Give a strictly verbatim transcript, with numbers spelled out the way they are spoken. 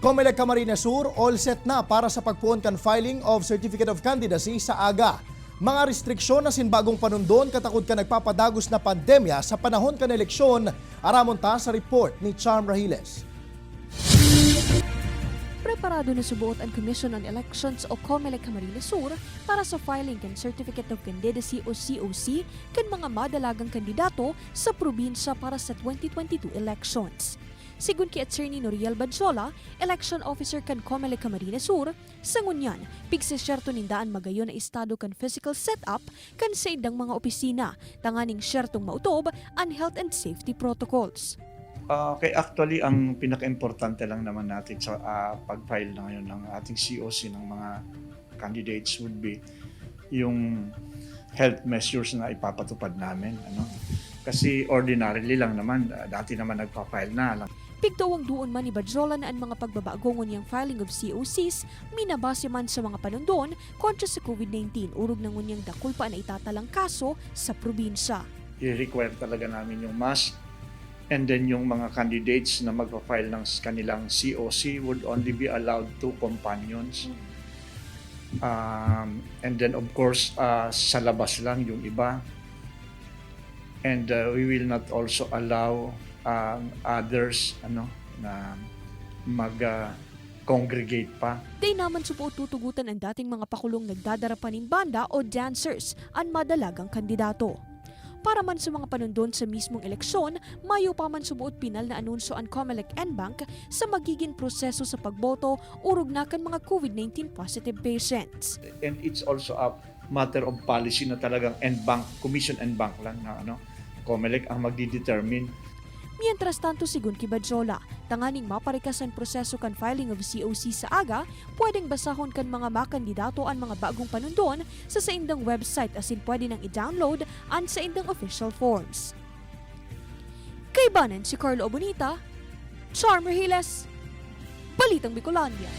Comelec Camarines Sur, all set na para sa pagpoon kan filing of Certificate of Candidacy sa aga. Mga restriksyon asin bagong panundon katakod kan nagpapadagos na pandemya sa panahon kan eleksyon, aramon ta sa report ni Charm Rahiles. Preparado na suboot an Commission on Elections o Comelec Camarines Sur para sa filing kan Certificate of Candidacy o C O C kan mga madalagang kandidato sa probinsya para sa twenty twenty-two elections. Sigon ki Attorney Noriel Badjola, election officer kan Comelec Camarines Sur, sa ngunyan, pigsesyerto ninda an magayon na estado kan physical setup kan saindang mga opisina, tanganing syertong maotob an health and safety protocols. Ah, okay, actually, ang pinaka-importante lang naman natin sa, ah, pag-file na ngayon ng ating C O C ng mga candidates would be yung health measures na ipapatupad namin, ano? Kasi ordinarily lang naman, ah, dati naman nagpa-file na lang. Pigtawang duon man ni Badjola na an mga pagbabago nguniyang filing of C O Cs minabase man sa mga panundon kontra sa COVID nineteen, orog na nguniyang dakul pa an naitatalang kaso sa probinsya. I-require talaga namin yung mask, and then yung mga candidates na magpa-file ng s-, kanilang C O C would only be allowed two companions. Um, and then, of course, ah, sa labas lang yung iba. And, ah, we will not also allow, um, others, ano, na mag, ah, congregate pa. Dai naman suboot tutugotan an dating mga pakulong nagdadara pa nin banda o dancers an madalagang kandidato. Para man sa mga panundon sa mismong eleksyon, mayo pa man suboot pinal na anunsyo an Comelec EnBank sa magigin proseso sa pagboto orog na kan mga COVID nineteen positive patients. And it's also a matter of policy na talagang EnBank, Commission EnBank lang na, ano, Comelec ang magdidetermine. Mientras tanto, sigon ki Badjola, tanganing maparikas an proseso kan filing of C O C sa aga, pwedeng basahon kan mga makandidato an mga bagong panundon sa saindang website asin pwede nang i-download an saindang official forms. Kaibanan si Carlo Abonita, Charm Rahiles, Balitang Bicolandia.